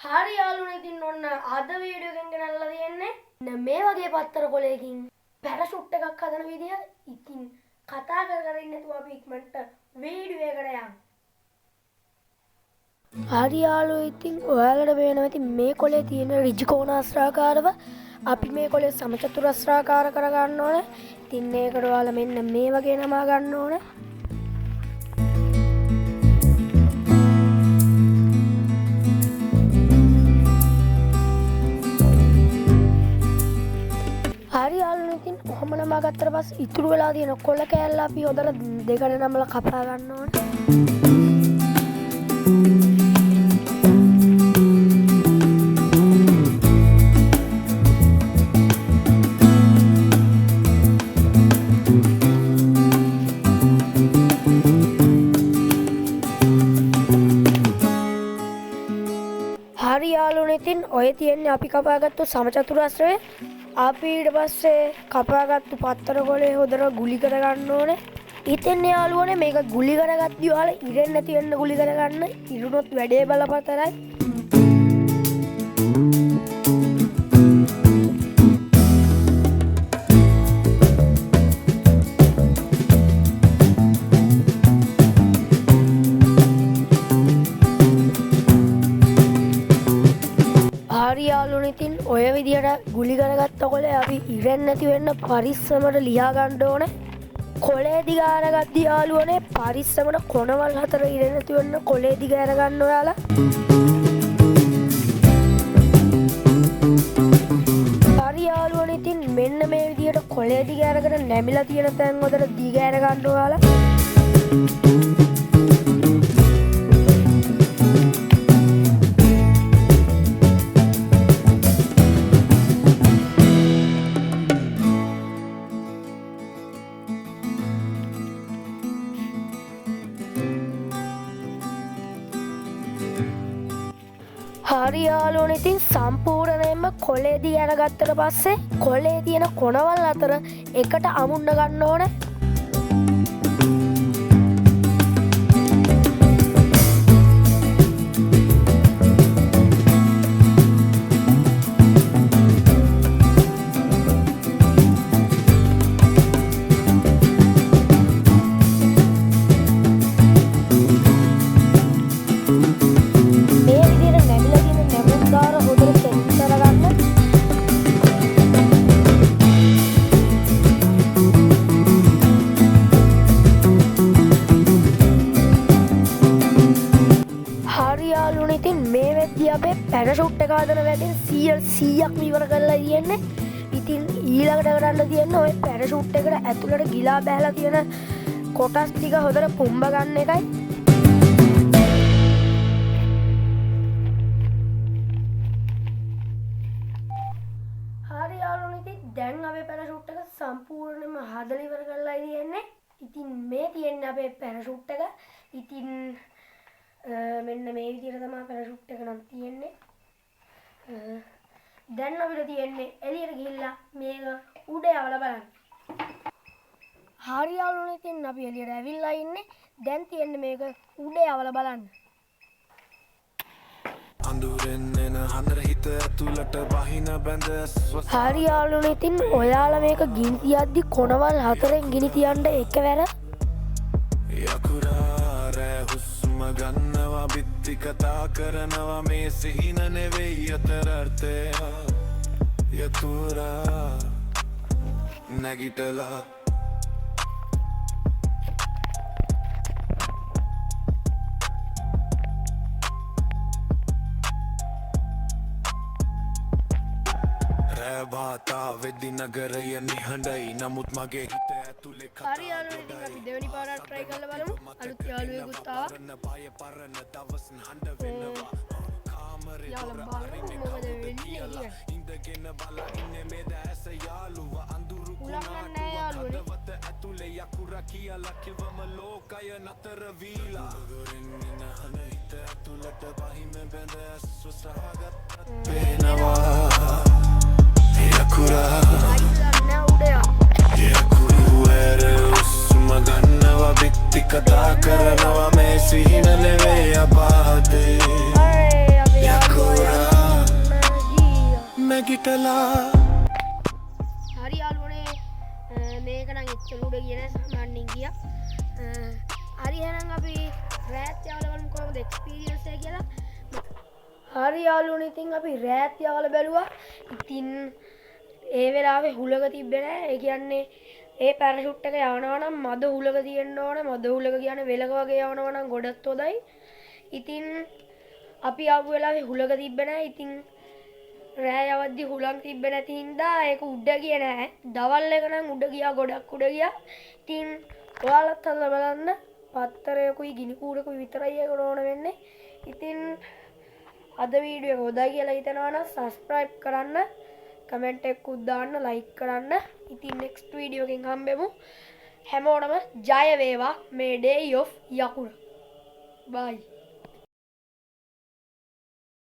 හරි යාළුවනේ, ඉතින් ඔන්න අද වීඩියෝ එකෙන් ගෙනල්ලා තියෙන්නේ මේ වගේ පත්තර කොලයකින් පැරෂුට් එකක් හදන විදිය. ඉතින් කතා කර කර ඉන්න නැතුව අපි ඉක්මනට වීඩියෝ එකට යමු. හරි යාළුවෝ, ඉතින් ඔයාලට පේනවා ඉතින් මේ කොලේ තියෙන ඍජු කෝණාස්‍රාකාරව අපි මේ කොලේ සමචතුරස්‍රාකාර කරගන්න ඕනේ. ඉතින් ඒකට ඔයාලා මෙන්න මේ වගේ නමා ගන්න ඕනේ. හරි යාළුවනේ, ඉතින් ඔහොම නමා ගත්තට පස්සේ ඉතුරු වෙලා තියෙන කොළ කෑල්ල අපි හොඳට දෙකට නමලා කපා ගන්න ඕනේ. හරි යාළුවනේ, ඉතින් ඔය තියෙන්නේ අපි කපාගත්තු සමචතුරස්‍රය. අපි ඊට පස්සේ කපාගත්තු පත්තර කොලේ හොඳට ගුලි කරගන්න ඕනේ. ඉතින් යාළුවනේ මේක ගුලි කරගද්දි ඔයාලා ඉරෙන්නේ නැති වෙන්න ගුලි කරගන්න. ඉරුණොත් වැඩේ බලපතරයි. හරි යාළුවනේ, ඉතින් ඔය විදියට ගුලි කරගත්ත කොලේ අපි ඉරෙන්නේ නැති වෙන්න පරිස්සමට ලියා ගන්න ඕනේ. කොලේ දිග අරගද්දි යාළුවනේ පරිස්සමට කොනවල් හතර ඉරෙන්නේ නැති වෙන්න කොලේ දිග අරගන්න ඔයාලා. හරි යාළුවනේ, ඉතින් මෙන්න මේ විදියට කොලේ දිග අරගෙන නැමිලා තියෙන තැන් වලට දිග අරගන්න ඔයාලා. හරි යාළුවනේ, ඉතින් සම්පූර්ණයෙන්ම කොලේ දිග අරගත්තට පස්සේ කොලේ තියෙන කොනවල් අතර එකට අමුන්න ගන්න ඕනේ. අපේ පැරෂුට් එක හදන වැඩෙන් 100%ක්ම ඉවර කරලා තියෙන්නේ. ඉතින් ඊළඟට කරන්න තියෙන්නේ ඔය පැරෂුට් එකට ඇතුළට ගිලා බෑලා තියෙන කොටස් ටික හොඳට පුම්බ ගන්න එකයි. හරි යාළුවනේ, ඉතින් දැන් අපේ පැරෂුට් එක සම්පූර්ණයෙන්ම හදලා ඉවර කරලා තියෙන්නේ. ඉතින් මේ තියෙන්නේ අපේ පැරෂුට් එක. ඉතින් මෙන්න මේ විදියට තමයි පැරෂුට් එක නම් තියෙන්නේ. දැන් අපිට තියෙන්නේ එළියට ගිහිල්ලා මේක උඩ යවලා බලන්න. හරි යාළුවනේ, ඉතින් අපි එළියට ඇවිල්ලා ඉන්නේ. දැන් තියෙන්නේ මේක උඩ යවලා බලන්න. අඳුරෙන් එන හඳර හිත ඇතුළට බහින බැඳ හරි යාළුවනේ, ඉතින් ඔයාලා මේක ගිනි තියද්දි කොනවල් හතරෙන් ගිනි තියන්න එකවර. යකුරා රෑ හුස්ම ගන්නවා බිත්ති කතා කරනවා මේ සිහින නෙවෙයි අතර අර්ථය යතුරා නැගිටලා රෑ වාතා වෙද්දි නගරය නිහඬයි නමුත් මගේ හිත ඇතුලේ කතා හරි යාළුවනේ, ඉතින් අපි දෙවෙනි පාරට try කරලා බලමු. අලුත් යාළුවෙකුත් ආවා. බය පරණ දවස් හඬ වෙනවා කාමරේ යාළුවා දොර බලමු අරින්නේ මොකද කවුද වෙන්නේ කියලා කියලා. ඉඳගෙන බලා ඉන්නේ මේ දැස යාළුවා අඳුරු උලක් නම් නෑ යාළුවනේ. හදවත ඇතුලේ යකුරා කියලා කිව්වම ලෝකය නතර වීලා දොරෙන් එන හන හිත ඇතුලට බහිම බැඳ ඇස් වසහාගත්තත් පේනවා යකුරා නෑ උඩ යන්න. යකුරු ඇර හුස්ම ගන්නවා බිත්ති කතා කරනවා මේ සිහින නෙවෙයි අපාදේ අරේ අපේ යාළුවෝ. නැගිටලා. හරි යාළුවනේ, මේක නම් එච්චර උඩ ගියේ නෑ, සාමාන්‍යයෙන් ගියා. හරි, එහෙනම් අපි රෑත් යවලා බලමු කොහොමද එක්ස්පීරියන්ස් එක කියලා. හරි යාළුවනේ, ඉතින් අපි රෑත් යවලා බැලුවා. ඉතින් ඒ වෙලාවේ හුලඟ තිබ්බේ නෑ. ඒ කියන්නේ ඒ පැරෂුට් එක යවනවා නම් මද හුලඟ තියෙන්න ඕන. මද හුලඟ කියන්නේ වෙලක වගේ යවනවා නම් ගොඩත් හොඳයි. ඉතින් අපි ආපු වෙලාවේ හුලඟ තිබ්බේ නෑ. ඉතින් රෑ යවද්දි හුලං තිබ්බේ නැති හින්දා ඒක උඩ ගියේ නෑ. දවල් එක නම් උඩ ගියා, ගොඩක් උඩ ගියා. ඉතින් ඔයාලත් හදලා බලන්න. පත්තරයකුයි ගිනි කූරකුයි විතරයි ඒකට ඕන වෙන්නේ. ඉතින් අද වීඩියෝ එක හොඳයි කියලා හිතනවා නම් සබ්ස්ක්‍රයිබ් කරන්න, කමෙන්ට් එකකුත් දාන්න, ලයික් කරන්න. ඉතින් නෙක්ස්ට් වීඩියෝ එකෙන් හම්බෙමු. හැමෝටම ජය වේවා මේ ඩේ ඔෆ් යකුර. බයි.